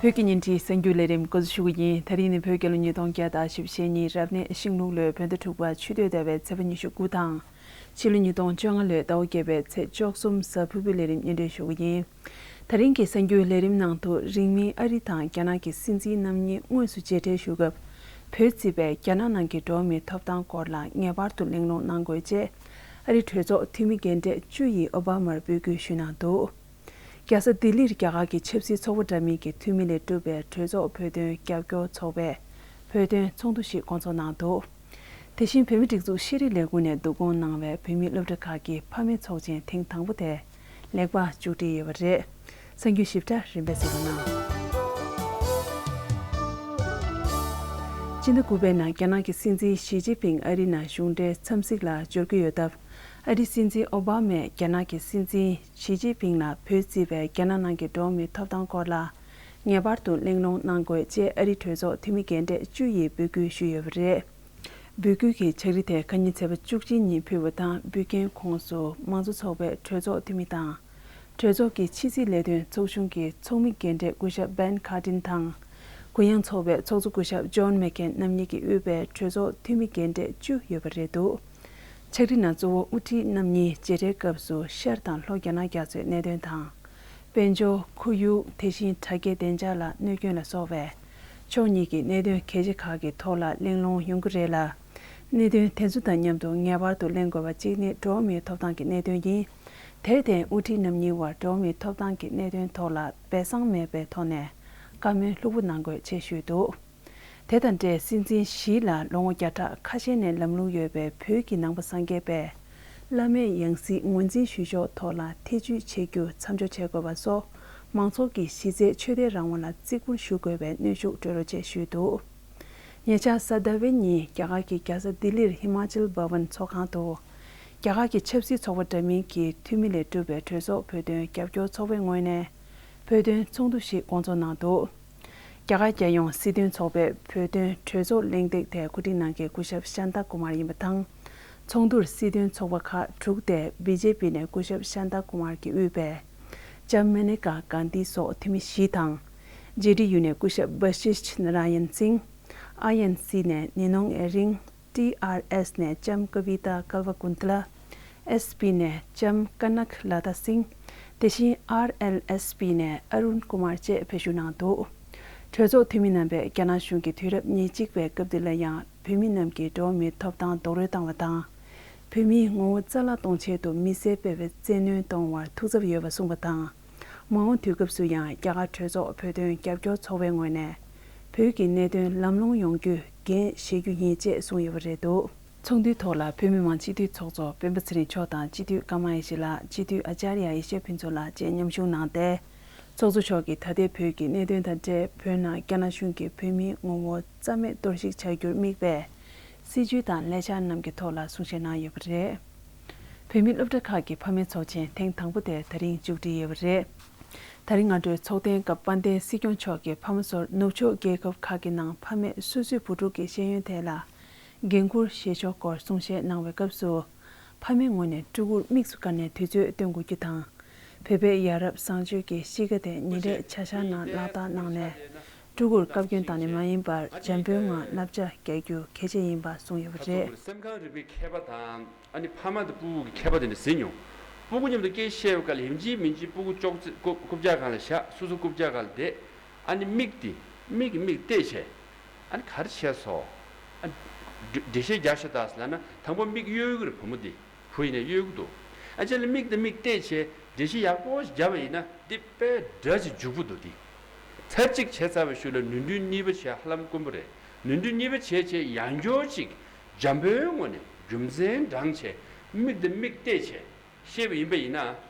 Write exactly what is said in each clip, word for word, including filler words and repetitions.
བོད་ཀྱི་ཉིན་རེའི་གསར་འགྱུར་ལས་རིམ་འགོ་འཛུགས་ཞུ་གི་ཡིན། ད་རིང་ནི་བོད་རྒྱལ་ལོ་ཉིས་སྟོང་བརྒྱ་དང་བཞི་བཅུ་ཞེ་གཉིས་རབ་གནས་ཤིང་ལུག་ལོའི་བོད་ཟླ་དྲུག་པ་ཆུ་སྟོད་ཟླ་བའི་ཚེས་པ་ཉི་ཤུ་དགུ་དང་། ཕྱི་ལོ་ཉིས་སྟོང་བཅོ་ལྔ་ལོའི་ཟླ་བ་བརྒྱད་པའི་ཚེས་བཅུ་གསུམ་གཟའ་ཕུར་བུའི་ལས་རིམ་སྙན་སྒྲོན་ཞུ་གི་ཡིན། ད་རིང་གི་གསར་འགྱུར་ལས་རིམ་ནང་དུ་རིང་མིན་ཨ་རི་དང་རྒྱ་ནག་གི་སྲིད་འཛིན་རྣམ་གཉིས་དངོས་སུ་མཇལ་འཕྲད་ཞུ་སྐབས། བོད་སྲིད་པས་རྒྱ་ནག་ནང་གི་འགྲོ་བ་མིའི་ཐོབ་ཐང་སྐོར་ལ་ངེས་པར་དུ་གླེང་སློང་གནང་དགོས་ཅེས་ཨ་རི་གྲོས་ཚོགས་འཐུས་མི་རྒན་གྲས་བཅུ་ཡིས་ཨོ་བྷ་མར་འབོད་སྐུལ་ཞུས་གནང་འདུག་རྒྱལ་ས་ལྡི་ལིར་རྒྱ་གར་གྱི་ཆབ་སྲིད་ཚོགས་པ་འདྲ་མིན་གྱི་འཐུས་མི་ལས་གྲུབ་པའི་གྲོས་ཚོགས་བོད་དོན་རྒྱབ་སྐྱོར་ཚོགས་པས་བོད་དོན་ཚོགས་འདུ་ཞིག་བསྐོང་ཚོགས་གནང་འདུག་དེ་བཞིན་བོད་མིའི་སྒྲིག་འཛུགས་ཤེས་རིག་ལས་ཁུངས་ནས་བསྡུ་སྐོང་གནང་བའི་བོད་མིའི་སློབ་གྲྭ་ཁག་གི་ཕ་མའི་ཚོགས་ཆེན་ཐེངས་དང་པོ་དེ་ལེགས་པར་མཇུག་སྒྲིལ་ཡོད་པ་རེད། གསར་འགྱུར་ཞིབ་ཕྲ་རིམ་པས་གཟིགས་རོགས་གནང་། སྤྱི་ཟླ་དགུ་པའི་ནང་རྒྱ་ནག་གི་སྲིད་འཛིན་ཞི་ཅིན་ཕིང་ཨ་རི་ནང་གཞུང་འབྲེལ་འཚམས་གཟིགས་ལ་འབྱོར་གྱི་ཡོད་སྟབས། ཨ་རིའི་སྲིད་འཛིན་ཨོ་བྷ་མས་རྒྱ་ནག་གི་སྲིད་འཛིན་ཞི་ཅིན་ཕིང་ལ་བོད་སྲིད་པས་རྒྱ་ནག་ནང་གི་འགྲོ་བ་མིའི་ཐོབ་ཐང་སྐོར་ལ་ངེས་པར་དུ་གླེང་སློང་གནང་དགོས་ཅེས་ཨ་རིའི་གྲོས་ཚོགས་འཐུས་མི་རྒན་གྲས་བཅུ་ཡིས་འབོད་སྐུལ་ཞུས་ཡོད་པ་རེད། འབོད་སྐུལ་གྱི་ཕྱག་བྲིས་དེ་ཁ་ཉིན་ཚེས་པ་བཅུ་གཅིག་ཉིན་ཕུལ་བ་དང་། འབོད་མཁན་ཁོངས་སུ་མང་གཙོ་ཚོགས་པའི་གྲོས་ཚོགས་འཐུས་མི་དང་། གྲོས་ཚོགས་ཀྱི་ཕྱི་སྲིད་ལས་དོན་ཚོགས་ཆུང་གི་ཚོགས་མི་རྒན་གྲས་སྐུ་ཞབས་བྷེན་ཁཱར་ཏིན་དང་། གུ་ཡངས་ཚོགས་པའི་ཚོགས་གཙོ་སྐུ་ཞབས་ཇོན་མེག་ཁེན་རྣམ་གཉིས་ཀྱིས་དབུས་པའི་གྲོས་ཚོགས་འཐུས་མི་རྒན་གྲས་བཅུ་ཡོད་པ་རེད་འདུག་ཕྱག་བྲིས་ནང་གཙོ་བོ་དབུ་ཁྲིད་རྣམ་གཉིས་མཇལ་འཕྲད་སྐབས་སུ་ཤར་དང་ལྷོ་རྒྱ་ནག་རྒྱ་མཚོའི་གནད་དོན་དང་། དཔལ་འབྱོར། ཁོར་ཡུག་དེ་བཞིན་དྲ་རྒྱའི་བདེ་འཇགས་ལ་གནོད་སྐྱོན་ལ་སོགས་པའི་ཕྱོགས་གཉིས་ཀྱི་གནད་དོན་གལ་ཆེ་ཁག་གི་ཐོག་ལ་གླེང་སློང་ཡོང་གི་རེད་ལ། གནད་དོན་དེ་ཚོ་དང་མཉམ་དུ་ངེས་པར་དུ་གླེང་དགོས་པ་གཅིག་ནི་འགྲོ་བ་མིའི་ཐོབ་ཐང་གི་གནད་དོན་ཡིན། དེར་བརྟེན་དབུ་ཁྲིད་རྣམ་གཉིས་དབར་འགྲོ་བ་མིའི་ཐོབ་ཐང་གི་གནད་དོན་ཐོག་ལ་སྦས་གསང་མེད་པའི་ཐོག་ནས་བཀའ་མོལ་ལྷུག་པོ་གནང་དགོས་ཅེས་ཞུས་འདུག་དེ་དང་འབྲེལ་སྲིད་འཛིན་ཞི་ལ་ལོ་ངོ་བརྒྱ་ཕྲག་ཁ་ཤས་ནས་ལམ་ལུགས་ཡོད་པའི་བོད་ཀྱི་ནང་པ་སངས་རྒྱས་པའི་བླ་མའི་ཡང་སྲིད་ངོས་འཛིན་ཞུ་ཕྱོགས་ཐོག་ལ་ཐེ་བྱུས་བྱེད་རྒྱུ་མཚམས་འཇོག་བྱེད་དགོས་པ་སོགས། མང་ཚོགས་ཀྱི་གཞི་རྩའི་ཆོས་དད་རང་དབང་ལ་བརྩི་བཀུར་ཞུ་དགོས་པའི་གནོན་ཤུགས་སྤྲོད་རོགས་ཅེས་ཞུས་འདུག་ཉེ་ཆར་གཟའ་ཟླ་བའི་ཉིན་རྒྱ་གར་གྱི་རྒྱལ་ས་ལྡི་ལིར་ཧི་མ་ཅལ་བྷ་ཝན་ཚོགས་ཁང་དུ། རྒྱ་གར་གྱི་ཆབ་སྲིད་ཚོགས་པ་འདྲ་མིན་གྱི་འཐུས་མི་ལས་གྲུབ་པའི་གྲོས་ཚོགས་བོད་དོན་རྒྱབ་སྐྱོར་ཚོགས་པའི་ངོས་ནས་བོད་དོན་ཚོགས་འདུ་ཞིག་བསྐོང་ཚོགས་གནང་འདུག་རྒྱ་གར་རྒྱལ་ཡོངས་སྲིད་དོན་ཚོགས་པའི་བོད་དོན་གྲོས་ཚོགས་གླེང་སྟེགས་དེ་གོ་སྒྲིག་གནང་མཁན་སྐུ་ཞབས་ཤཱན་ཏཱ་ཀུ་མར་ཡིན་པ་དང་། ཚོགས་འདུར་སྲིད་དོན་ཚོགས་པ་ཁག་དྲུག་སྟེ། བི་ཇེ་པི་ནས་སྐུ་ཞབས་ཤཱན་ཏཱ་ཀུ་མར་གྱིས་དབུས་པའི་ལྕམ་མེ་ནེ་ཀ་གྷན་དྷི་སོགས་འཐུས་མི་བཞི་དང་། ཇེ་ཌི་ཡུ་ནས་སྐུ་ཞབས་བྷ་ཤིཤ་ནཱ་ར་ཡན་སིང་། ཨའི་ཨེན་སི་ནས་ནི་ནོང་ཨེ་རིང་། ཊི་ཨར་ཨེས་ནས་ལྕམ་ཀ་བི་ཏཱ་ཀལ་བ་ཀུན་ཏ་ལ། ཨེས་པི་ནས་ལྕམ་ཀ་ནག་ལ་ཏཱ་སིང་། དེ་བཞིན་ཨར་ཨེལ་ཨེས་པི་ནས་ཨ་རུན་ཀུ་མར་བཅས་བོད་བཞུགས་གནང་འདུག་གྲོས་ཚོགས་འཐུས་མི་རྣམ་པས་རྒྱ་ནག་གཞུང་གིས་དུས་རབས་ཉེར་གཅིག་པའི་སྐབས་འདི་ལ་ཡང་བོད་མི་རྣམས་ཀྱི་འགྲོ་བ་མིའི་ཐོབ་ཐང་རྡོག་རོལ་བཏང་བ་དང་། བོད་མིའི་ངོ་བོ་རྩ་བརླག་གཏོང་ཆེད་དུ་མི་སེར་སྤེལ་བའི་བཙན་གནོན་གཏོང་བར་ཐུགས་འཚབ་ཡོད་པ་གསུངས་པ་དང་། མ་འོངས་དུས་སྐབས་སུ་ཡང་རྒྱ་གར་གྲོས་ཚོགས་བོད་དོན་རྒྱབ་སྐྱོར་ཚོགས་པའི་ངོས་ནས་བོད་ཀྱི་གནད་དོན་ལམ་ལྷོང་ཡོང་རྒྱུའི་འགན་བཞེས་རྒྱུ་ཡིན་ཅེས་གསུངས་ཡོད་པ་རེད་འདུག་ཚོགས་འདུའི་ཐོག་ལ་བོད་མི་མང་སྤྱི་འཐུས་ཚོགས་གཙོ་སྤེན་པ་ཚེ་རིང་མཆོག་དང་སྤྱི་འཐུས་ཀརྨ་ཡེ་ཤེས་ལགས། སྤྱི་འཐུས་ཨ་ཅཱརྱ་ཡེ་ཤེས་ཕུན་ཚོགས་ལགས་བཅས་མཉམ་ཞུགས་གནང་སྟེ། ཚོགས་གཙོ་མཆོག་གིས་ད་ལྟའི་བོད་ཀྱི་གནད་དོན་དང་འབྲེལ་བོད་ནང་རྒྱ་ནག་གཞུང་གིས་བོད་མིའི་ངོ་བོ་རྩ་མེད་གཏོར་བཤིག་བྱ་རྒྱུར་དམིགས་པའི་སྲིད་བྱུས་དང་ལས་འཆར་རྣམས་ཀྱི་ཐོག་ལ་གསུང་བཤད་གནང་ཡོད་པ་རེད། བོད་མིའི་སློབ་གྲྭ་ཁག་གི་ཕ་མའི་ཚོགས་ཆེན་ཐེངས་དང་པོ་དེ་ད་རིང་མཇུག་སྒྲིལ་ཡོད་པ་རེད། ད་རིང་སྔ་དྲོའི་ཚོགས་ཐེངས་སྐབས་དཔལ་ལྡན་སྲིད་སྐྱོང་མཆོག་གིས་ཕ་མ་ཚོར་ནུབ་ཕྱོགས་རྒྱལ་ཁབ་ཁག་གི་ནང་ཕ་མས་སོ་སོའི་བུ་ཕྲུག་གི་ཤེས་ཡོན་ཐད་ལ་འགན་འཁུར་བཞེས་ཕྱོགས་སྐོར་གསུང་བཤད་གནང་བའི་སྐབས་སུ། ཕ་མའི་ངོས་ནས་ཕྲུ་གུར་དམིགས་སུ་བཀར་ནས་དུས་ཚོད་བཏོན་དགོས་རྒྱུ་དང་། བོད་པའི་ཡ་རབས་བཟང་སྤྱོད་ཀྱི་གཤིས་ཀ་དེ་ཉིན་རེའི་བྱ་གཞག་ནང་ལག་བསྟར་གནང་ནས། ཕྲུ་གུར་བཀའ་བཀྱོན་བཏང་ནས་མ་ཡིན་པར་འཇམ་པོའི་ངང་བསླབ་བྱ་རྒྱག་རྒྱུ་གལ་ཆེ་ཡིན་པ་གསུངས་ཡོད་པ་རེད། སེམས་ཁམས་རིག་པའི་མཁས་པ་དང་། ཨ་ནི་ཕ་མ་དང་སྤུ་གུ་གི་མཁས་པ་དེ་འདྲ་ཟེར་མྱོང་། སྤུ་གུ་མཉམ་དུ་སྐད་བཤད་པའི་སྐབས་ལ་ཡིན་གཅིག་མིན་གཅིག་སྤུ་གུ་ཅོག་ཙེ་རྐུབ་རྐུབ་བཀྱག་སྒང་ལ་བཞག་སོ་སོ་རྐུབ་བཀྱག་སྒང་ལ་བསྡད། ཨ་ནི་མིག་དེ་མིག་གིས་མིག་བལྟས་བྱས། ཨ་ནི་ག་རེ་བྱས་སོང་། ཨ་འགྲེལ་བཤད་རྒྱག་ཤོག་དང་ཟེར་ལབ་ན་དང་པོ་མིག་གཡོལ་གྱི་རེད། བུ་མོ་དེ་བུ་ཡིན་ནའི་གཡོལ་གྱི་འདུག་ཨ་ཅེ་ལ་མིག་དང་མིག་བལྟས་བྱས་འགྲེལ་བཤད་ཡག་པོ་ཞིག་བརྒྱབ་པ་ཡིན་ན་འདི་དཔེ་འདྲ་ཅིག་འཇུག་པོ་འདུག་དེ་ཚར་གཅིག་བྱས་ཚར་བའི་ཤུལ་ལ་ནུས་འདུན་གཉིས་པ་བྱས་ཧ་ལམ་དཀོན་པོ་རེད། ནུས་འདུན་གཉིས་པ་བྱས་བྱས་ཡང་བསྐྱར་ཅིག་འཇམ་པོའི་ངོས་ནས་རྒྱུ་མཚན་དྲངས་བྱས་མིག་དང་མིག་བལྟས་བྱས་བཤད་པ་ཡིན་པ་ཡིན་ན།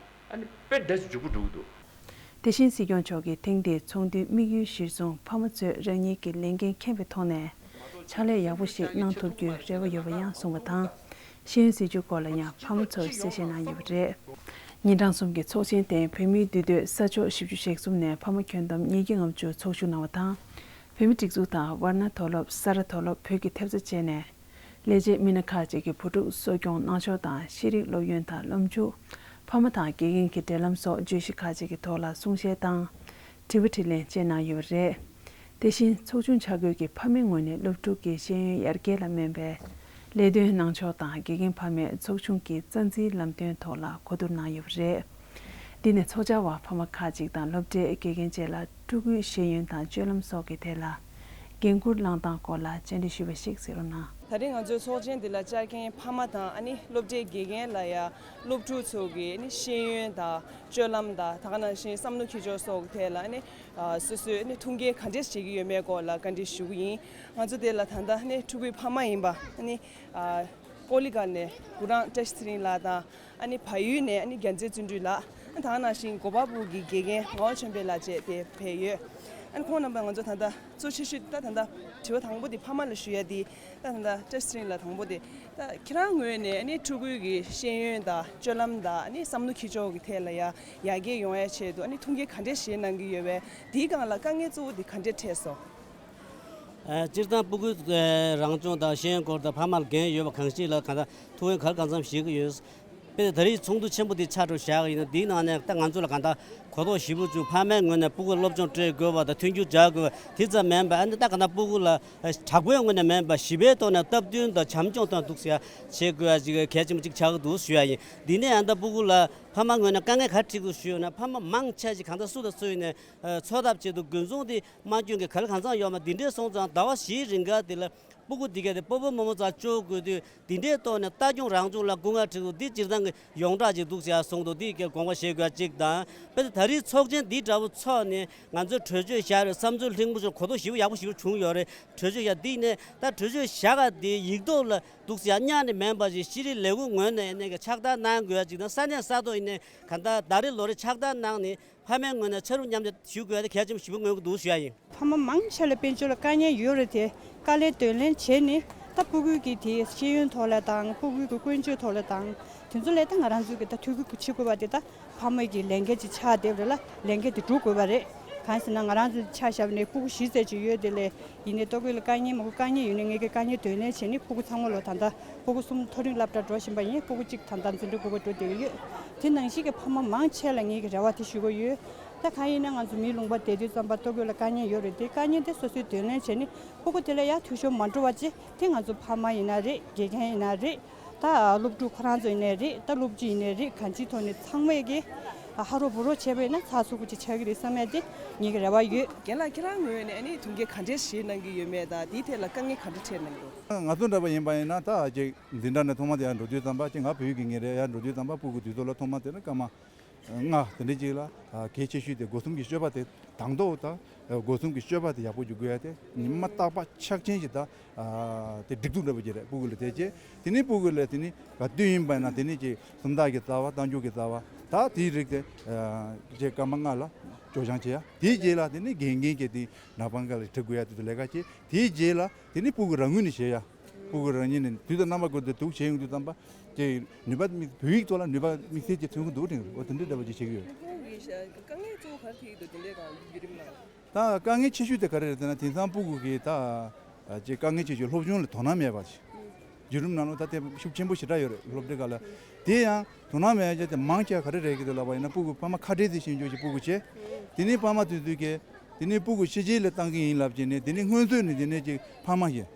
ཨ་ནི་དཔེ་འདྲ་ཞིག་འཇུག་པོ་འགྲོ་གི་འདུག་དེ་བཞིན་སྲིད་སྐྱོང་མཆོག་གིས་ཐེངས་འདིའི་ཚོགས་འདུའི་དམིགས་ཡུལ་གཞིར་བཟུང་ཕ་མ་ཚོས་རང་ཉིད་ཀྱི་ལས་འགན་མཁྱེན་པའི་ཐོག་ནས་ཕྱག་ལས་ཡག་པོ་ཞིག་གནང་ཐུབ་རྒྱུའི་རེ་བ་ཡོད་པ་ཡང་གསུངས་པ་དང་། ཤེས་ཡོན་སྲིད་བྱུས་སྐོར་ལ་ཡང་ཕ་མ་ཚོར་གསལ་བཤད་གནང་ཡོད་པ་རེད། ཉིན་གྲངས་གསུམ་གྱི་ཚོགས་ཆེན་སྟེང་བོད་མིའི་འདུས་སྡོད་ས་ཕྱོགས་བཞི་བཅུ་ཞེ་གསུམ་ནས་ཕ་མ་ཁྱོན་བསྡོམས་ཉིས་བརྒྱ་ལྔ་བཅུ་ཚོགས་ཞུགས་གནང་བ་དང་། བོད་མིའི་སྒྲིག་འཛུགས་དང་ཝར་ན་མཐོ་སློབ། ས་ར་མཐོ་སློབ། བོད་ཀྱི་ཐེབས་རྩ་བཅས་ནས། ལས་བྱེད་མི་སྣ་ཁག་ཅིག་གིས་བུ་ཕྲུག་གསོ་སྐྱོང་གནང་ཕྱོགས་དང་། ཤེས་རིག་སློབ་ཡོན་དང་ལམ་ཕྱོགས། ཕ་མ་དང་དགེ་རྒན་གྱི་འབྲེལ་ལམ་སོགས་བརྗོད་གཞི་ཁག་ཅིག་གི་ཐོག་ལ་གསུང་བཤད་དང་། དྲི་བ་དྲིས་ལན་བཅས་གནང་ཡོད་པ་རེད། དེ་བཞིན་ཚོགས་ཆུང་ཆ་བགོས་ཀྱི་ཕ་མའི་ངོས་ནས་སློབ་ཕྲུག་གི་ཤེས་ཡོན་ཡར་རྒྱས་ལ་སྨན་པའི་ལས་དོན་གནང་ཕྱོགས་དང་། དགེ་རྒན་ཕ་མས་ཚོགས་ཆུང་གི་རྩ་འཛིན་ལམ་སྟོན་ཐོག་ལ་གོ་བསྡུར་གནང་ཡོད་པ་རེད། འདི་ནས་ཚོགས་བཅར་བ་ཕ་མ་ཁག་ཅིག་དང་སློབ་གྲྭའི་དགེ་རྒན་བཅས་ལ་ཕྲུ་གུའི་ཤེས་ཡོན་དང་སྤྱོད་ལམ་སོགས་ཀྱི་ཐད་ལ་འགན་འཁུར་བླངས་སྟངས་སྐོར་ལ་བཅར་འདྲི་ཞུས་པ་ཞིག་གཟིགས་རོགས་གནང་། ད་རེས་ང་ཚོའི་ཚོགས་ཆེན་འདི་ལ་བཅར་མཁན་ཕ་མ་དང་ཨ་ནི་སློབ་གྲྭའི་དགེ་རྒན་ལ་ཡ་སློབ་ཕྲུག་ཚོ་གི་ཨ་ནི་ཤེས་ཡོན་དང་སྤྱོད་ལམ་དང་། ད་ག་ནང་བཞིན་བསམ་བློ་འཁྱེར་ཕྱོགས་སོགས་ཀྱི་ཐད་ལ་ཨ་ནི་ཨ་སོ་སོས་ཨ་ནི་ཐུགས་འགན་ག་འདྲས་བྱེད་ཀྱི་ཡོད་མེད་སྐོར་ལ་བཀའ་འདྲི་ཞུ་གི་ཡིན། ང་ཚོ་དེ་ལ་ད་ལྟ་ཨ་ནི་ཕྲུ་གུའི་ཕ་མ་ཡིན་པ་ཨ་ནི་ཨ་ཀོ་ལི་གྷལ་ནས་གུ་རང་བཀྲ་ཤིས་ཚེ་རིང་ལགས་དང་། ཨ་ནི་བལ་ཡུལ་ནས་ཨ་ནི་རྒྱལ་མཚན་བརྩོན་འགྲུས་ལགས། ཨ་ད་ག་ནང་བཞིན་གོ་པལ་པུར་གྱི་དགེ་རྒན་ངག་དབང་ཆོས་འཕེལ་ལགས་བཅས་དེ་ཕེབས་ཡོད། ཨ་ནི་ཁོང་རྣམ་པ་ང་ཚོ་ད་ལྟ་གཙོ་ཆེ་ཤོས་ད་ད་ལྟ་དྲི་བ་དང་པོ་དེ་ཕ་མ་ལ་ཞུ་ཡ་དེ། ད་ད་ལྟ་བཀྲ་ཤིས་ཚེ་རིང་ལགས་དང་པོ་དེ། ད་ཁྱེད་རང་ངོས་ནས་ཨ་ནི་ཕྲུ་གུའི་གི་ཤེས་ཡོན་དང་སྤྱོད་ལམ་དང་ཨ་ནི་བསམ་བློ་འཁྱེར་ཕྱོགས་ཀྱི་ཐད་ལ་ཡ་ཡར་རྒྱས་ཡོང་ཡ་ཆེད་དུ་ཨ་ནི་ཐུགས་འགན་ག་འདྲས་བཞེས་གནང་གི་ཡོད་པས། དེའི་སྒང་ལ་དཀའ་ངལ་གཙོ་བོ་དེ་ག་འདྲས་འཕྲད་སོང་། ཨ་སྤྱིར་བཏང་ཕྲུ་གུའི་ཨ་རང་སྐྱོང་དང་ཤེས་ཡོན་སྐོར་དང་ཕ་མ་ལ་འགན་ཡོད་པ་གང་ཞིག་ལ་གང་ལྟར་ཐུགས་འགན་ག་རེ་གང་འཚམ་བཞེས་ཀྱི་ཡོད། དཔེར་ན་ད་རེས་ཚོགས་འདུ་ཆེན་པོ་འདི་ཆ་འདྲ་བཞག་གི་ཡིན་ན། འདིའི་ནང་ནས་ད་ང་ཚོ་ལ་གང་ལྟར་གོ་རྟོགས་ཞིབ་པོ་བྱུང་། ཕ་མའི་ངོས་ནས་ཕྲུ་གུར་སློབ་སྦྱོང་སྤྲད་དགོས་པ་དང་མཐུན་འགྱུར་བྱ་དགོས་པ་དེ་ཙམ་མིན་པ། ཨ་ནི་ད་གང་ལྟར་ཕྲུ་གུ་ལ་ཨ་དྲག་པོའི་ངོས་ནས་མིན་པ་ཞི་བའི་ཐོག་ནས་སྟབས་བསྟུན་དང་བྱམས་སྐྱོང་དང་འདུག་ཟེར་ཡ་བྱེད་དགོས་ཡ་ཅིག་གལ་ཆེན་པོ་ཅིག་ཆགས་ཀྱི་འདུག་ཞུ་ཡ་ཡིན། འདི་ནས་ཨ་ད་ཕྲུ་གུ་ལ་ཕ་མ་ངོས་ནས་དཀའ་ངལ་ག་རེ་འཕྲད་ཀྱི་འདུག་ཞུས་ན། ཕ་མ་མང་ཆེ་ཞིག་གང་ལྟར་སུ་དང་སུ་ཡིན་ནའི་ཨ་འཚོ་ཐབས་ཆེད་དུ་དགོས་མཚུངས་དེ་མ་སྐྱོན་གྱི་ག་ལ་གང་འཚམ་ཡོད་མ། འདི་འདྲས་སོང་ཙང་ཟླ་བ་བཞིའི་རིང་ག་དེ་ལ་ཕྲུ་གུ་འདི་ག་དེ་སྤོ་བོ་རྨོ་མོ་ཚོ་སྐྱོར་དགོས་དུས། འདི་འདྲའི་ཐོག་ནས་ལྟ་སྐྱོང་རང་སྐྱོང་ལ་སྐུ་ངལ་འཕྲད་འདུག་འདི་སྤྱིར་བཏང་གི་ཡོངས་གྲགས་ཅིག་འདུག་ཟེར་གསུངས་འདུག་འདི་གའི་དགོངས་པ་བཞེས་དགོས་ཅིག་དང་། དཔེར་ན་ད་རེས་ཚོགས་ཆེན་འདི་འདྲ་བོ་ཚོགས་ནས་ང་ཚོས་གྲོས་ཆོད་བཞག་རེད། བསམ་ཚུལ་ལྷིང་པོ་བྱུང་། གོ་རྟོགས་ཞིབ་པོ་ཡག་པོ་ཞིབ་པོ་བྱུང་ཡོད་རེད། གྲོས་ཆོད་བཞག་འདི་ནས་ད་གྲོས་ཆོད་བཞག་ག་འདི་ཡིག་ཐོག་ལ་འདུག་ཟེར་ཡ་གཉའ་ནས་མིན་པ་ཞིག་ཤེས་རིག་ལས་ཁུངས་ངོས་ནས་ཡིན་ནའི་ཕྱག་བསྟར་གནང་དགོས་ཡ་ཅིག་དང་། ས་གནས་ས་ཐོག་ཡིན་ནའི་གང་ལྟར་ཟླ་རེ་ལོ་རེ་ཕྱག་བསྟར་གནང་ནས་ཕ་མའི་ངོས་ནས་ཕྱག་རོགས་མཉམ་དུ་ཞུ་དགོས་ཡ་དེ་གལ་ཆེན་པོ་ཞིག་མངོན་གྱི་འདུག་ཞུ་ཡ་ཡིན། ཕ་མ་མང་ཆེ་ལ་དཔལ་འབྱོར་ལ་དཀའ་ངལ་ཡོད་རེད་དེ། དཀའ་ལས་འདོན་ལེན་བྱས་ནས་ད་ཕྲུ་གུའི་གི་དེ་ཤེས་ཡོན་ཐོག་ལ་དང་། ཕྲུ་གུའི་གི་ཀུན་སྤྱོད་ཐོག་ལ་དང་། དེ་ཚོ་ལས་ད་ང་རང་ཚོ་གི་ད་ཐུགས་ཁུར་བྱེད་དགོས་པ་དེ་ད་ཕ་མའི་གི་ལས་འགན་ཅིག་ཆགས་བསྡད་པ་རེད་ལ། ལས་འགན་དེ་སྒྲུབ་དགོས་པ་རེད། གང་ཟེར་ན་ང་རང་ཚོ་ཆ་བཞག་ནས་ཕྲུ་གུ་བཞི་ཙམ་ཅིག་ཡོད་དེ་ལས། ཡིན་ནའི་ལྟོ་གོས་ལ་དཀའ་ངལ་མང་པོ། དཀའ་ངལ་ཡོད་ནའི་ངས་གི་དཀའ་ངལ་འདོན་ལེན་བྱས་ནས་ཕྲུ་གུ་ཚང་མ་ལོ་ད་ལྟ་ཕྲུ་གུ་གསུམ་མཐོ་རིམ་སློབ་གྲྭ་འགྲོ་བཞིན་པ་ཡིན། ཕྲུ་གུ་གཅིག་ད་ལྟ་འཛིན་གྲྭ་དགུ་པ་འགྲོ་བསྡད་ཀྱི་ཡོད། དེ་ནང་བཞིན་གྱི་ཕ་མ་མང་ཆེ་ལ་ངས་གི་རེ་བ་དེ་ཞུ་གི་ཡོད། ད་གང་ཡིན་ན་ང་ཚོ་མིའི་ལུང་པ་བསྡད་དུས་ཙམ་པ་ལྟོ་གོས་ལ་དཀའ་ངལ་ཡོད་རེད་དེ། དཀའ་ངལ་དེ་སོ་སོས་འདོན་ལེན་བྱས་ནས་ཕྲུ་གུ་དེ་ལ་ཡར་འཐུས་ཤོར་མ་འགྲོ་བ་བྱས། དེ་ང་ཚོ་ཕ་མ་ཡིན་ན་རེད། དགེ་རྒན་ཡིན་ན་རེད། ད་སློབ་ཕྲུག་ཁོ་རང་ཚོ་ཡིན་ནའི་རེད། ད་སློབ་སྤྱི་ཡིན་ནའི་རེད། གང་ཅིའི་ཐོག་ནས་ཚང་མས་ཀྱི་ཧ་རོ་བུ་རོ་བྱས་པ་ཡིན་ན་ཚགས་ཚུད་པོ་ཅིག་ཆགས་ཀྱི་རེད་བསམ་ཡ་དེ་ངེད་ཀྱི་རེ་བ་ཡོད། རྒན་ལགས་ཁྱེད་རང་ངོས་ནས་ཨ་ནི་ཐུགས་འགན་ག་འདྲས་བཞེས་གནང་གི་ཡོད་མེད་དང་། དེའི་ཐད་ལ་དཀའ་ངལ་ག་འདྲས་འཕྲད་གནང་གི་འདུག་ང་ཚོ་འདྲ་པོ་ཡིན་པ་ཡིན་ན་ད་ཅིག་འཛིན་གྲྭ་ནས་ཐོག་མ་དེ་ཡར་འགྲོ་དུས་ཙམ་པ་ཅིག་ང་བོད་ཡིག་གི་ངེས་རེད། ཡར་འགྲོ་དུས་ཙམ་པ་ཕྲུ་གུ་དུས་ཚོད་ལ་ཐོག་མ་དེ་ནི་སྐར་མ་ལྔ་དེ་འདྲ་ཅིག་ལ་གལ་ཆེ་ཤོས་དེ་སྒོ་གསུམ་གྱི་སྤྱོད་པ་དེ་དང་ཐོག་དང་། སྒོ་གསུམ་གྱི་སྤྱོད་པ་དེ་ཡག་པོ་ཅིག་དགོས་ཡ་དེ་ཉི་མ་རྟག་པ་ཕྱག་ཆེན་ཞིག་ད། ཨ་དེ་སྒྲིག་འཛུགས་འདྲ་པོ་ཅིག་རེད། ཕྲུ་གུ་ལ་དེ་བྱས། དེ་ནས་ཕྲུ་གུ་ལ་དེ་ནས་ག་དུས་ཡིན་པ་ན་དེ་ནས་ཅིག་སུམ་རྟགས་ཀྱི་རྩ་བ། རྟགས་འཇུག་གི་རྩ་བ། ད་དེའི་རིགས་དེ་ཨ་ཅིག་སྐར་མ་ལྔ་ལ་སྐྱོར་སྦྱང་བྱེད་ཡ། དེའི་རྗེས་ལ་དེ་ནས་དགེ་རྒན་གྱིས་དེ་ནག་པང་ཁ་ལ་ཁྲིད་དགོས་ཡ་དེ་ཚོ་ལས་ཀ་བྱེད། དེའི་རྗེས་ལ་དེ་ནས་ཕྲུ་གུ་རང་ངོས་ནས་བྱེད་ཡ། ཕྲུ་གུ་རང་ཉིད་ནས་དུས་དང་རྣམ་པ་ཀུན་ཏུ་འདུག་བྱེད་ཡོང་དུས་ཙམ་པ་ཅིག་ནུས་པ་དམིགས། བོད་ཡིག་ཐོག་ལ་ནུས་པ་དམིགས་བསལ་ཅིག་ཐོན་གྱི་འདུག་དྲན་གྱི་འདུག་འོ་དེ་འདྲའི་འདྲ་པོ་ཅིག་བྱེད་ཀྱི་ཡོད། དགེ་རྒན་གྱིས་དཀའ་ངལ་གཙོ་བོ་ག་རེ་འཕྲད་ཀྱི་འདུག་དེ་འདྲའི་སྒང་བརྒྱུད་རིམ་ལ། ད་དཀའ་ངལ་ཆེ་ཤོས་དེ་ག་རེ་རེད་ཟེར་ན། དེང་སང་ཕྲུ་གུ་གི་ད་ཅིག་དཀའ་ངལ་ཆེ་ཤོས་སློབ་སྦྱོང་ལ་དོ་སྣང་མེད་པ་ཞིག་བརྒྱུད་རིམ་ནང་ལོགས་ད་དེ་ཤུགས་ཆེན་པོ་ཞེ་དྲག་ཡོད་རེད། སློབ་གྲྭའི་སྒང་ལ། དེ་ཡང་དོ་སྣང་མེད་ཡ་དེ་མང་ཆེ་བ་ག་རེ་རེད་ཀྱི་འདུག་ལབ་པ་ཡིན་ན། ཕྲུ་གུ་ཕ་མ་ཁ་བྲལ་ཏེ་ཕྱིན་ཆོག་ཅིག་ཕྲུ་གུ་བྱས། དེ་ནས་ཕ་མ་དེ་ཚོས་ཀྱིས་དེ་ནས་ཕྲུ་གུ་ཕྱི་རྒྱལ་ལ་བཏང་གི་ཡིན་ལབ་བྱས་ནས། དེ་ནས་སྔོན་ཚོད་ནས་དེ་ནས་ཅིག་ཕ་མ་ཞིག་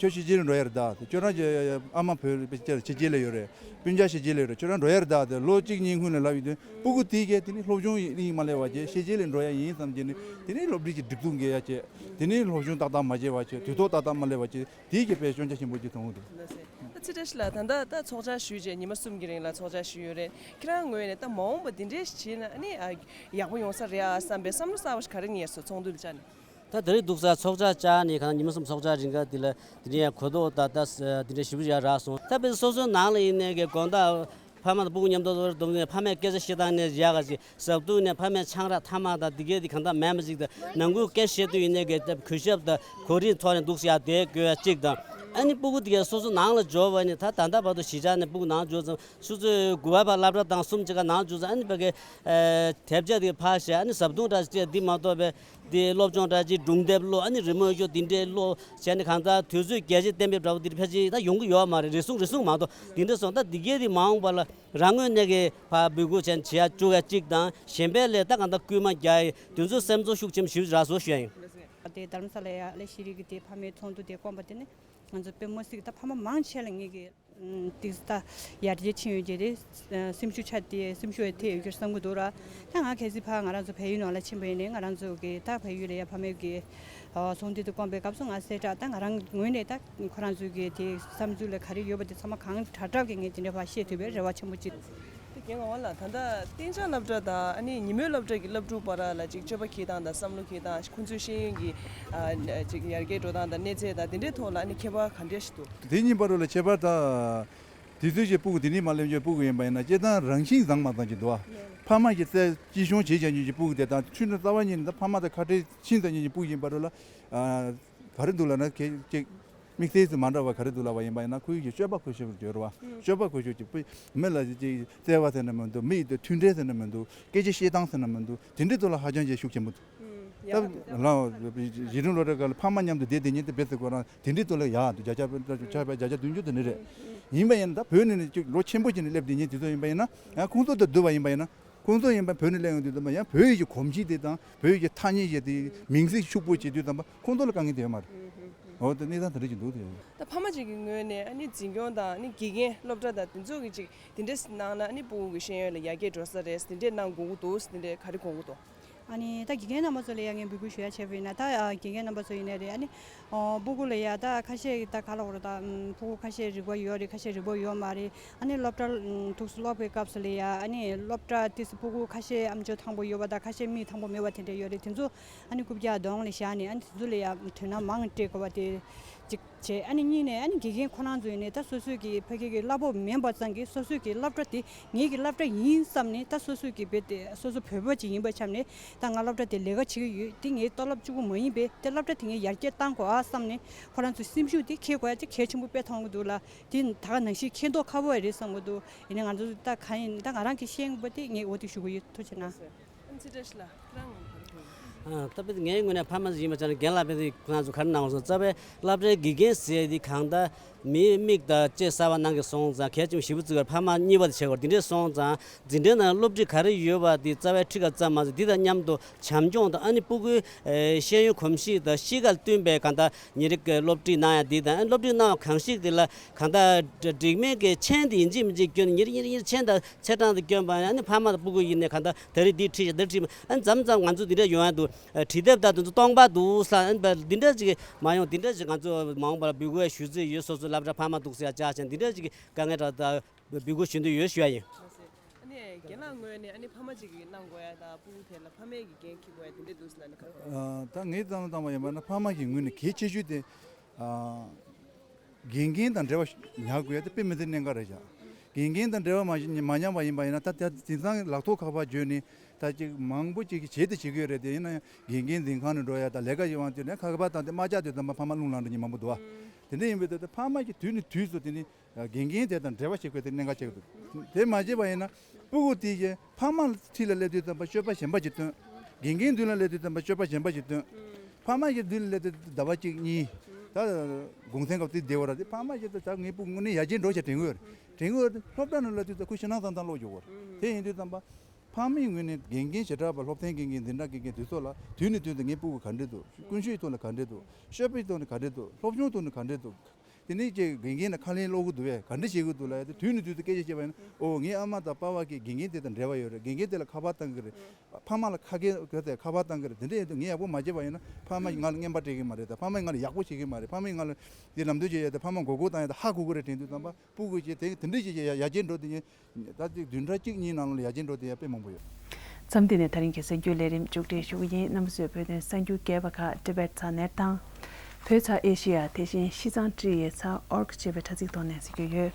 ཁྱོད་ཕྱི་རྒྱལ་ལ་འགྲོ་ཡ་རེད་ད། ཁྱོད་རང་གི་ཨ་མ་བོད་ཕྱི་རྒྱལ་ལ་ཡོད་རེད། སྤུན་ཀྱག་ཕྱི་རྒྱལ་ལ་ཡོད་རེད། ཁྱོད་རང་འགྲོ་ཡ་རེད་ད། དེ་ལོ་གཅིག་གཉིས་སྔོན་ལ་ལབ་ཡོང་དུས། ཕྲུ་གུ་དེ་གས་དེ་ནི་སློབ་སྦྱོང་ཡིན་མ་ལས་པ་བྱས། ཕྱི་རྒྱལ་ལ་འགྲོ་ཡ་ཡིན་བསམ་བྱས་ནས། དེ་ནི་སློབ་ཁྲིད་ཀྱི་སྒྲིག་འཛུགས་འགལ་ཡ་བྱས། དེ་ནི་སློབ་སྦྱོང་ཏག་ཏག་མ་བྱས་པ་བྱས། དུས་ཐོག་ཏག་ཏག་མ་སླེབས་པ་བྱས། དེ་གས་དཔེ་སྐྱོན་ཆ་ཆེན་པོ་ཅིག་མཐོང་གི་འདུག་ལགས་སེ། ད་ཚེ་བཀྲ་ཤིས་ལགས། ད་ལྟ་ད་ཚོགས་བཅར་ཞུས་རྗེས་ཉི་མ་གསུམ་གྱི་རིང་ལ་ཚོགས་བཅར་ཞུས་ཡོད་རེད། ཁྱེད་རང་ངོས་ནས་ད་མ་འོངས་པ་འདི་འདྲས་བྱས་ན་ཨ་ནི་ཨ་ཡག་པོ་ཡོང་ས་རེད་ཨ་བསམ་པའི་བསམ་བློ་གསར་པ་ཞིག་ག་རེ་རྙེད་སོང་། ཚོགས་འདུ་ལ་བཅར་ནས། ད་དེ་རིང་འདུག་ས་ཚོགས་བཅར་བཅར་ནས་གང་ཉི་མ་གསུམ་ཚོགས་བཅར་རིང་ག་འདི་ལ་དེ་རིང་ཡང་གོ་རྟོགས་ད་ལྟ་འདི་འདྲ་ཞིབ་པོ་ཞིག་རག་སོང་། ད་དཔེ་སོ་སོའི་ནང་ལ་ཡིན་ནའི་གི་དགོང་དག་ཕ་མ་དང་ཕྲུ་གུ་མཉམ་དུ་འཛོམས་ནས་ཕ་མས་སྐད་ཆ་བཤད་སྟངས་ནས་ཡག་ག་ཅིག་ཟབ་ཏུ་ནས་ཕ་མས་ཆང་རག་ཐ་མག་དང་འདི་གས་འདི་གང་དག་མེད་པ་ཅིག་དང་། ནང་ཁུལ་སྐད་བཤད་དུས་ཡིན་ནའི་གི་གུས་ཞབས་དང་གོ་རིམ་ཐོག་ནས་འདུག་ས་ཡ་བསྡད་དགོས་ཡ་གཅིག་དང་། ཨ་ནི་སྤུ་གུ་དེ་གས་སོ་སོ་ནང་ལ་འབྱོར་བ་ནི་ད་ད་ལྟ་བར་དུ་གཞིས་ཆགས་ནས་སྤུ་གུ་ནང་འབྱོར་ཙང་ཆུ་ཚོད་དགུ་པ་བར་སློབ་གྲྭ་དང་གསུམ་ཅིག་ག་ནང་འབྱོར་ཙང་ཨ་ནི་ཕ་གི་དེབ་ཆ་དེ་ཕར་བཞག་ཨ་ནི་ཟབ་དུང་འདྲ་ཅིག་འདི་མ་གཏོགས་པའི་དེ་སློབ་སྦྱོང་འདྲ་ཅིག་སྒྲུང་དེབ་ཀློག་ཨ་ནི་རི་མོ་ཡོད་དེ་འདྲས་ཀློག་བྱས་ནས་གང་ལྟར་དུས་ཚོད་རྒྱས་ཅིག་གཏན་འབེབས་འདྲ་པོ་དེ་ཕལ་ཆེར་ད་ཡོང་གི་ཡོད་མ་རེད། རེ་ཟུང་རེ་ཟུང་མ་གཏོགས་དེ་འདྲས་སོང་ད་འདི་གས་དེ་མ་འོངས་པ་ལ་རང་ངོས་ནས་ཀྱི་ཕར་འབོད་སྐུལ་བྱས་ནས་བྱེད་ཡ་བཅུག་ཡ་གཅིག་དང་གཞན་པའི་ལས་ད་གང་ལྟར་སྐུལ་མ་རྒྱག་ཡ་དེ་ཚོ་སེམས་ཚོར་ཤུགས་ཆེན་པོ་ཞིག་རག་སོང་ཞུ་ཡ་ཡིན། དེ་རྡ་རམ་ས་ལ་ཡ་ལས་ཤེས་རིག་གི་དེ་ཕ་མའི་ཚོགས་འདུ་དེ་བསྐོངས་པ་དེ་ནི་ང་ཚོ་དཔེ་མི་སྲིད་ད་ཕ་མ་མང་ཆེ་ལ་ངེད་ཀྱི་ཏིག་ད་ཡར་རྒྱས་ཕྱིན་ཡོད་ཀྱི་རེད། སེམས་ཤུགས་ཆག་དེ་སེམས་ཤུགས་ཡང་ཐེབས་ཡོད་ཀྱི་བསམ་གྱི་འདུག་ར། ད་ང་གལ་སྲིད་ཕ་ང་རང་ཚོ་བལ་ཡུལ་ནང་ལ་ཕྱིན་པ་ཡིན་ནའི་ང་རང་ཚོ་གི་ད་བལ་ཡུལ་ལ་ཡ་ཕ་མའི་གི་ཚོགས་འདུ་དེ་བསྐོངས་པའི་སྐབས་སུ་ང་གསལ་བསྒྲགས་ད་ང་རང་ངོས་ནས་ད་ཁོ་རང་ཚོའི་གི་དེ་བསམ་ཚུལ་ལ་ག་རེ་ཡོད་པ་དེ་ཚང་མ་གང་དྲག་དྲག་གི་ངས་དེ་འདྲ་བ་བཤད་ཐུབ་པའི་རེ་བ་ཆེན་པོ་ཅིག་དེ་རྒན་ངག་དབང་ལགས་ད་ལྟ་གཏན་འཇགས་སློབ་གྲྭ་དང་ཨ་ནི་ཉིན་མོའི་སློབ་གྲྭ་གི་སློབ་ཕྲུག་བར་ལ་ཅིག་སྤྱོད་པ་འཁྱེར་སྟངས་དང་བསམ་བློ་འཁྱེར་སྟངས་ཁོང་ཚོའི་ཤེས་ཡོན་གྱི་ཨ་ཅིག་ཡར་རྒྱས་འགྲོ་སྟངས་དང་གནས་ཚད་དང་དེ་འདྲའི་ཐོག་ལ་ཨ་ནི་ཁྱད་པར་ག་འདྲ་ཞིག་འདུག་དེ་གཉིས་བར་ལ་ཁྱད་པར་ད། དུས་ཚོད་ཀྱི་སྤུ་གུ་དེ་ནས་མ་སླེབས་རྒྱུའི་སྤུ་གུ་ཡིན་པ་ཡིན་ན་སྐྱེ་སྟངས་རང་བཞིན་བཟང་མ་བཟང་གི་འདུག་བ། ཕ་མ་གིས་བཙལ་གཅེས་སྐྱོང་བྱེད་བྱ་ཉུལ་གྱི་སྤུ་གུ་དེ་དང་ཆུང་དུས་རྩ་བ་ཉིད་ནས་ད་ཕ་མ་དང་ཁ་བྲལ་ཕྱིན་ཙམ་ཉིད་ཀྱི་སྤུ་གུ་ཡིན་པ་རེད་ལ། ག་རེ་འདུག་ལབ་ན་གལ་ཅིག་དམིགས་བསལ་དུ་མ་འདྲ་བ་ག་རེ་འདུག་ལབ་པ་ཡིན་པ་ཡིན་ན་ཁོའི་གི་སྤྱོད་པ་ཁོ་ཤེས་པར་འགྱུར་བ། སྤྱོད་པ་ཁོ་ཤེས་ཀྱི་སྤུ་མི་ལ་ཅིག་བརྩེ་བ་ཟེར་ན་མི་འདུག་མི་ཡི་དེ་མཐུན་འབྲེལ་ཟེར་ན་མི་འདུག་སྐད་ཆ་བཤད་སྟངས་ཟེར་ན་མི་འདུག་དེ་འདྲའི་ཐོག་ལ་ཧ་ཅང་ཅིག་ཤུགས་ཆེན་པོ་འདུག་ཡག་པོ་འདུག་ད་ལ་གཞི་རིམ་སློབ་གྲྭ་སྐབས་ལ་ཕ་མ་མཉམ་དུ་བསྡད་དེ་ཉིན་དེ་བེད་སྲིད་ཁོ་རང་དེ་འདྲའི་ཐོག་ལ་ཡག་འདུག་བརྒྱ་ཆ་བརྒྱ་ཆ་བརྒྱ་ཆ་བདུན་ཅུ་དེ་འདྲ་རེད། ཡིན་པ་ཡིན་ན་ད་བོད་ནས་ནི་ཅིག་ལོ་ཆེན་པོ་ཅིག་ནས་སླེབས་དེ་ཉིན་དེ་ཚོ་ཡིན་པ་ཡིན་ན་ཡང་ཁོང་ཚོ་དང་བསྡུར་བ་ཡིན་པ་ཡིན་ན་ཁོང་ཚོ་ཡིན་པ་བོད་ནས་སླེབས་ཡོང་དུས་ཙམ་པ་ཡང་བོད་ཡིག་གི་གོམས་གཤིས་དེ་དང་བོད་ཡིག་གི་ཐ་སྙད་ཅིག་དེ་མིང་ཚིག་ཕྱུག་པོ་བྱེད་དུས་ཙམ་པ་ཁོང་ཚོ་ལ་དཀའ་ངལ་དེ་ཡོད་མ་རེད། འོ་དེ་གནས་སྟངས་དེ་འདྲ་ཅིག་འདུག་དེ། ད་ཕ་མ་ཅིག་གི་ངོས་ནས་ཨ་ནི་འཛིན་སྐྱོང་དང་ཨ་ནི་དགེ་རྒན་སློབ་གྲྭ་དང་དེ་ཚོ་གི་ཅིག་དེ་འདྲ་གནང་ན་ཨ་ནི་སྤུ་གུ་གི་ཤེས་ཡོན་ལ་ཡར་རྒྱས་འགྲོ་ས་རེད། དེ་འདྲས་གནང་དགོས་ཀྱི་འདུག་དེ་འདྲས་ག་རེ་དགོངས་ཀྱི་འདུག་ཨ་ནི་ད་དགེ་རྒན་རྣམ་པ་ཚོ་ལ་ཡང་ངས་འབོད་སྐུལ་ཞུ་ཡ་བྱས་པ་ཡིན་ན་ད་ཨ་དགེ་རྒན་རྣམ་པ་ཚོ་ཡིན་ནའི་རེད། ཨ་ནི་ཨོ་སྤུ་གུ་ལ་ཡ་ད་ཁ་ཤས་ད་ག་ལ་འོ་ར་ད་ཨམ་སྤུ་གུ་ཁ་ཤས་རིག་པ་ཡོད་རེད། ཁ་ཤས་རིག་པ་ཡོད་མ་རེད། ཨ་ནི་སློབ་གྲྭ་ཨམ་ཐུགས་སུ་སློབ་པའི་སྐབས་སུ་ལ་ཡ་ཨ་ནི་སློབ་གྲྭ་དེ་སུ་སྤུ་གུ་ཁ་ཤས་ཨམ་ཅོག་ཐང་པོ་ཡོད་པ་དང་ཁ་ཤས་མིག་ཐང་པོ་མེད་པ་དེ་འདྲ་ཡོད་རེད། དེ་ཚོ་ཨ་ནི་རྐུབ་བཀྱག་གདོང་ལ་བཞག་ནས་ཨ་ནི་དེ་ཚོ་ལ་ཡ་དོ་སྣང་མང་སྤྲད་དགོས་པ་དེ་གཅིག་བྱས། ཨ་ནི་གཉིས་ནས་ཨ་ནི་དགེ་རྒན་ཁོ་རང་ཚོ་ཡིན་ནའི་ད་སོ་སོའི་གི་ཕ་གི་གི་གླ་ཕོགས་མིན་པ་ཙམ་གྱིས་སོ་སོའི་གི་སློབ་གྲྭ་དེ་ངེད་ཀྱི་སློབ་གྲྭ་ཡིན་བསམ་ནས་ད་སོ་སོའི་གི་བེད་དེ་སོ་སོ་བོད་པ་ཅིག་ཡིན་པ་ཆགས་ནས་ད་ང་སློབ་གྲྭ་དེ་ལས་ཀ་བྱེད་ཀྱི་ཡོད། དེ་ངའི་སྟོབས་ལབ་གཅིག་པུ་མ་ཡིན་པས་དེ་སློབ་གྲྭ་དེ་ངས་ཡར་རྒྱས་གཏང་དགོས་ཨ་བསམ་ནས་ཁོ་རང་ཚོའི་སེམས་ཤུགས་དེ་འཁྱེར་དགོས་ཡ་དེ་གལ་ཆེན་པོ་དཔེ་མཐོང་གི་འདུག་ལ། དེ་ད་ག་ནང་བཞིན་འཁྱེར་མདོག་ཁ་པོ་ཡ་རེད་བསམ་གི་འདུག་ཡིན་ནའི་ང་ཚོ་ད་གང་ཡིན་ད་ང་རང་གི་ཤེས་ཡོན་པ་དེ་ངས་འོ་དེ་ཞུ་གི་ཡོད། ཐུགས་རྗེ་གནང་། ཨ་ནི་ཚེ་བཀྲ་ཤིས་ལགས་ཁྱེད་རང་ངོ་ག་རེ་གོ་ཡོད། ད་དཔེ་ངའི་ངོས་ནས་ཕ་མ་ཡིན་པ་ཆ་ནས་རྒན་ལགས་དཔེ་ཁོང་ཚོ་ག་རེ་གནང་བ་སོང་རྩ་བའི་སློབ་གྲྭའི་དགེ་རྒན་ཟེར་དེ་གང་ལྟར་མིའི་མིག་དང་ལྕེ་གསར་པ་གནང་གི་སོང་ཙང་གལ་ཆེན་པོ་ཞེ་པོ་བརྩི་དགོས། ཕ་མ་གཉིས་པ་དེ་བྱེད་དགོས། དེ་འདྲས་སོང་ཙང་འཛིན་གྲྭའི་ནང་སློབ་ཁྲིད་ག་རེ་ཡོད་པ་དེ་རྩ་བའི་ཁྲིད་ཀ་ཙམ་མ་ཟད་དེ་དང་མཉམ་དུ་བྱམས་སྐྱོང་དང་ཨ་ནི་སྤུ་གུའི་ཤེས་ཡོན་གོམས་གཤིས་དང་གཤིས་ཀ་ལ་བསྟུན་པའི་གང་ལྟར་ཉིན་རེ་སློབ་ཁྲིད་གནང་ཡ་དེ་དང་ཨ་ནི་སློབ་ཁྲིད་གནང་བ་གང་ཞིག་དེ་ལ་གང་ལྟར་འགྲིག་མིན་གྱི་མཆན་དེ་ཡིན་གཅིག་མིན་གཅིག་བསྐྱོན་ནས་ཉིན་རེ་ཉིན་རེ་མཆན་དང་ཚེས་གྲངས་དེ་བསྐྱོན་པ་ཨ་ནི་ཕ་མ་དང་སྤུ་གུ་ཡིན་ནའི་གང་ལྟར་ད་རེས་འདི་ཁྲིད་ཤག་འདིར་ཁྲིད་མ་ཨ་ནི་མཚམས་མཚམས་ང་ཚོ་འདི་འདྲ་ཡོང་ཡ་འདུག་ཁྲིད་དེབ་དང་དེ་ཚོ་སྟོང་པ་འདུག་ས་ཨ་ནི་འདི་འདྲ་ཅིག་མ་ཡོང་། འདི་འདྲ་ཅིག་ང་ཚོ་མ་འོངས་པར་འབོད་སྐུལ་ཞུ་རྩིས་ཡོད། སོ་སོའི་སློབ་གྲྭ་ཕ་མ་འདུག་ཟེར་ཡ་ཅག་ཅན་འདི་འདྲ་ཅིག་དཀའ་ངལ་འདྲ་ད་འབོད་སྐུལ་ཞུ་འདོད་ཡོད་ཞུ་ཡ་ཡིན། ཨ་ནི་རྒན་ལགས་ངོས་ནས་ཨ་ནི་ཕ་མ་གཅིག་གིས་གནང་དགོས་ཡ་དང་སྤུ་གུ་དེ་ལ་ཕ་མས་ཀྱི་འགན་འཁྱེར་དགོས་ཡ་དེ་འདྲ་འདུག་ཟེར་ན་ནི་ག་རེ་དགོས། ཨ། ད་ངས་བསམ་བློ་བཏང་བ་ཡིན་པ་ན་ཕ་མ་གི་ངོས་ནས་གལ་ཆེ་ཤོས་དེ། ཨ། དགེ་རྒན་དང་འབྲེལ་བ་ཉར་དགོས་ཡ་དེ་དཔེ་མི་སྲིད་གནད་འགག་རེད་ཤག་དགེ་རྒན་དང་འབྲེལ་བ་མ་མ་ཉར་བ་ཡིན་པ་ཡིན་ན་ད་ད་དེང་སང་ལག་ཐོག་ཁ་པར་བརྒྱུད་ནས་ད་ཅིག་མང་པོ་ཅིག་གིས་བྱེད་དེ་བྱེད་ཀྱི་ཡོད་རེད་དེ། ཡིན་ན་ཡང་དགེ་རྒན་འཛིན་ཁང་ནས་འགྲོ་ཡ་དང་ལས་ཀ་ཡོད་དབང་བརྒྱུད་ནས་ཁ་པར་བཏང་སྟེ་མ་བཅར་དུས་ཙམ་པ་ཕ་མ་རླུང་ལངས་འགྲོ་མཁན་མང་པོ་འདུག་བ། དེ་འདྲ་ཡིན་པའི་དུས་ད་ཕ་མ་གིས་དུས་ནས་དུས་སུ་དེ་ནི། དགེ་རྒན་དེ་དང་འབྲེལ་བ་བྱེད་དགོས་དེ་གནད་འགག་ཆེ་གི་འདུག་དེ་མ་བྱས་པ་ཡིན་ན་སྤུ་གུ་དེ་གིས་ཕ་མ་འཁྲིས་ལ་སླེབས་དུས་ཙམ་པ་སྤྱོད་པ་གཞན་པ་ཞིག་སྟོན། དགེ་རྒན་མདུན་ལ་སླེབས་དུས་ཙམ་པ་སྤྱོད་པ་གཞན་པ་ཞིག་སྟོན། ཕ་མ་གི་མདུན་ལ་སླེབས་དུས་ཟླ་བ་གཅིག་གཉིས། ད་གུང་སེང་སྐབས་དེ་བདེ་བོ་ར་དེ་ཕ་མ་གིས་ད་ད་ངའི་སྤུ་གུ་དངོས་གནས་ཡར་རྒྱས་འགྲོ་བྱས་དྲན་གི་ཡོད་རེད། དྲན་གི་ཡོད་རེད། སློབ་གྲྭ་ནང་སླེབས་དུས་ཙམ་ཁོ་ཕྱི་ནང་གསང་གསུམ་ཀློག་འཇུག་གི་ཡོད་རེད། དེ་ཡིན་དུས་ཙམ་པ། ཕ་མའི་ངོས་ནས་དགེ་རྒན་བྱེ་བྲག་པ་སློབ་ཚན་དགེ་རྒན་འཛིན་གྲྭ་དགེ་རྒན་དེ་ཚོ་ལ་དུས་ནས་དུས་སུ་ངའི་སྤུ་གུ་ག་འདྲས་འདུག་ཀུན་སྤྱོད་ཐོག་ནས་ག་འདྲས་འདུག་སྤྱོད་པའི་ཐོག་ནས་ག་འདྲས་འདུག་སློབ་སྦྱོང་ཐོག་ནས་ག་འདྲས་འདུག་དེ་ནས་ཀྱི་དགེ་རྒན་ལ་ཁ་ལན་སློག་གི་འདུག་བས་ག་འདྲས་བྱེད་ཀྱི་འདུག་ལབ་ཡ་དེ་དུས་ནས་དུས་སུ་སྐད་ཆ་བཤད་པ་ཡིན་ན། ཨོ་ངའི་ཨ་མ་དང་པ་ཕ་གིས་དགེ་རྒན་དེ་དང་འབྲེལ་བ་ཡོད་རེད། དགེ་རྒན་དེ་ལ་ཁ་པར་བཏང་གི་རེད། ཕ་མ་ལ་ཁ་སྐད་ག་ཚད་ཁ་པར་བཏང་གི་རེད། དེ་འདྲས་ཡོད་དུས་ངས་ཡག་པོ་མ་བྱས་པ་ཡིན་ན་ཕ་མ་གིས་ང་ལ་རྔན་པ་སྤྲད་ཀྱི་མ་རེད། ད་ཕ་མ་གིས་ང་ལ་ཡག་པོ་བྱེད་ཀྱི་མ་རེད། ཕ་མ་གིས་ང་ལ་དེ་ལམ་སྟོན་བྱེད་ཡ་དེ་ཕ་མ་མགོ་སྐོར་བཏང་ཡ་དེ་ཧ་གོ་གི་རེད་དྲན་དུས་ཙམ་པ། སྤུ་གུ་ཅིག་དེ་དེ་འདྲ་ཞིག་ཡ་ཡར་རྒྱས་འགྲོ་དེ་ཉིན། ད་ཅིག་བདུན་ཕྲག་གཅིག་གཉིས་ནང་ལ་ཡར་རྒྱས་འགྲོ་དེ་ཡ་དཔེ་མང་པོ་ཡོད། མཚམས་འདི་ནས་ད་རིང་གི་གསར་འགྱུར་ལས་རིམ་མཇུག་སྒྲིལ་ཞུ་གི་ཡིན། རྣམ་པ་ཚོས་བོད་དོན་གསར་འགྱུར་རྒྱས་པ་ཁག་Tibet ཚ་ནེར་དང་། བོད་ཚ་ཨེ་ཤི་ཡ་དེ་བཞིན་ཤིས་ཙང་ཀྲི་ཡེ་ཚ་ཨོར་ཅེས་པའི་དྲ་ཚིགས་ཐོག་ནས་གཟིགས་རྒྱུ་ཡོད།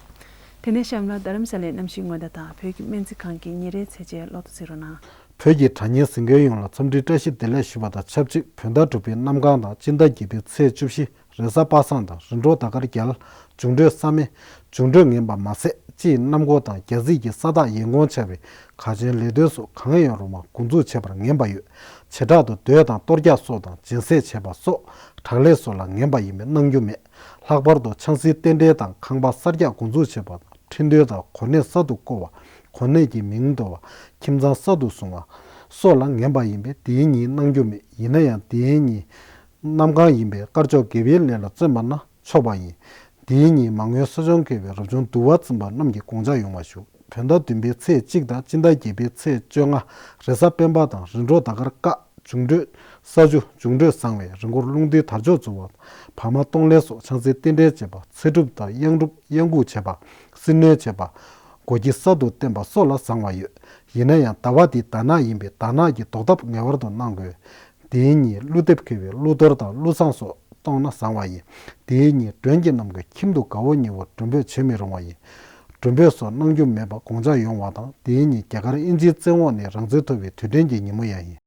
དེ་ནས་གཤམ་ལ་རྡ་རམ་ས་ལའི་གནམ་གཤིས་སྔོན་བརྡ་དང་བོད་ཀྱི་སྨན་རྩིས་ཁང་གི་ཉིན་རེའི་ཚེས་བཅད་ཀློག་ཐུབ་གཟིགས་རོགས་གནང་། བོད་ཀྱི་དྲ་བརྙན་གཟིགས་མཁན་ཡོངས་ལ་འཚམས་འདྲིའི་བཀྲ་ཤིས་བདེ་ལེགས་ཞུ་བ་དང་ཆབས་ཅིག་བོད་ཟླ་དྲུག་པའི་གནམ་གང་དང་སྤྱི་ཟླ་བརྒྱད་པའི་ཚེས་བཅུ་བཞི། རེས་གཟའ་པ་སངས་དང་རིམ་གྲོ་ཟླ་སྐར་རྒྱལ། འབྱུང་འཕྲོད་ས་མེ། འབྱུང་འཕྲོད་ངན་པ་མ་ཟད་སྤྱིའི་གནམ་སྒོ་དང་རྒྱལ་སྲིད་ཀྱི་ས་ཐག་ཡན་གོང་ཆེ་བའི་ག་ཆེན་ལས་དོན་སོགས་གང་ཡང་རུང་བ་འགོ་འཛུགས་བྱེད་པར་ངན་པ་ཡོད། བྱེ་བྲག་ཏུ་མདོས་དང་གཏོར་རྒྱག་སོགས་དང་སྦྱིན་སྲེག་བྱེད་པ་སོགས་དྲག་ལས་སོགས་ལ་ངན་པ་ཡིན་པས་གནང་རྒྱུ་མེད། ལྷག་པར་དུ་ཆང་སའི་རྟེན་འབྲེལ་དང་ཁང་པ་གསར་རྒྱག་འགོ་འཛུགས་བྱེད་པ་དང་ཁྲི་འདོན་དང་གོ་གནས་གསར་དུ་བསྐོ་བ། གོ་གནས་ཀྱི་མིང་འདོར་བ། ཁྱིམ་ཚང་གསར་དུ་བཟུང་བ་སོགས་ལ་ངན་པ་ཡིན་པས་དེའི་ཉིན་གནང་རྒྱུ་མེད། ཡིན་ན་ཡང་དེའི་ཉིན་གནམ་གང་ཡིན་པས་དཀར་ཕྱོགས་དགེ་བའི་ལས་ལ་བརྩོན་པ་ན་ཆོག་པ་ཡིན། དེའི་ཉིན་མ་དངུལ་གསོ་སྦྱོང་མཁས་པའི་རབ་བྱུང་འདུལ་བ་འཛིན་པ་རྣམས་ཀྱིས་དགོངས་འཇགས་ཡོང་བ་ཞུ། བོད་ཟླ་བདུན་པའི་ཚེས་གཅིག་དང་སྤྱི་ཟླ་བརྒྱད་པའི་ཚེས་བཅོ་ལྔ། རེས་གཟའ་སྤེན་པ་དང་རིམ་གྲོ་ཟླ་སྐར་དཀར། འབྱུང་འཕྲོད་ས་བཅུ། འབྱུང་འཕྲོད་བཟང་བས་རི་མགོར་རླུང་རྟའི་དར་ལྕོག་འཛུགས་པ། བར་མ་གཏོང་ལེན་སོགས་ཆང་སའི་རྟེན་འབྲེལ་བྱེད་པ། ཚེ་སྒྲུབ་དང་གཡང་སྒྲུབ་གཡང་འགུགས་བྱེད་པ། སྲིན་གནོན་བྱེད་པ། སྒོ་ཁྱི་གསར་དུ་བསྟེན་པ་སོགས་ལ་བཟང་བ་ཡོད། ཡིན་ན་ཡང་ཟླ་བ་འདི་ཟླ་ནག་ཡིན་པས་ཟླ་ནག་གི་ཟློག་ཐབས་ངེས་པར་དུ་གནང་དགོས། དེའི་ཉིན་ཀླུ་འདེབས་མཁས་པའི་ཀླུ་གཏོར་དང་ཀླུ་བསངས་སོགས་གཏོང་ན་བཟང་བ་ཡིན། དེའི་ཉིན་མགྲོན་གྱི་རྣམས་ཀྱི་ཁྱིམ་དུ་དགའ་བོ་ཉེ་བོ་མགྲོན་འབོད་བྱེད་མི་རུང་བ་ཡིན། མགྲོན་འབོད་སོགས་གནང་རྒྱུ་མེད་པ་དགོངས་འཇགས་ཡོང་བ་དང་དེའི་ཉིན་རྒྱ་གར་དབྱིན་ཇིའི་བཙན་འོག་ནས་རང་བཙན་ཐོབ་པའི་དུས་དྲན་གྱི་ཉིན་མོ་ཡང་ཡིན།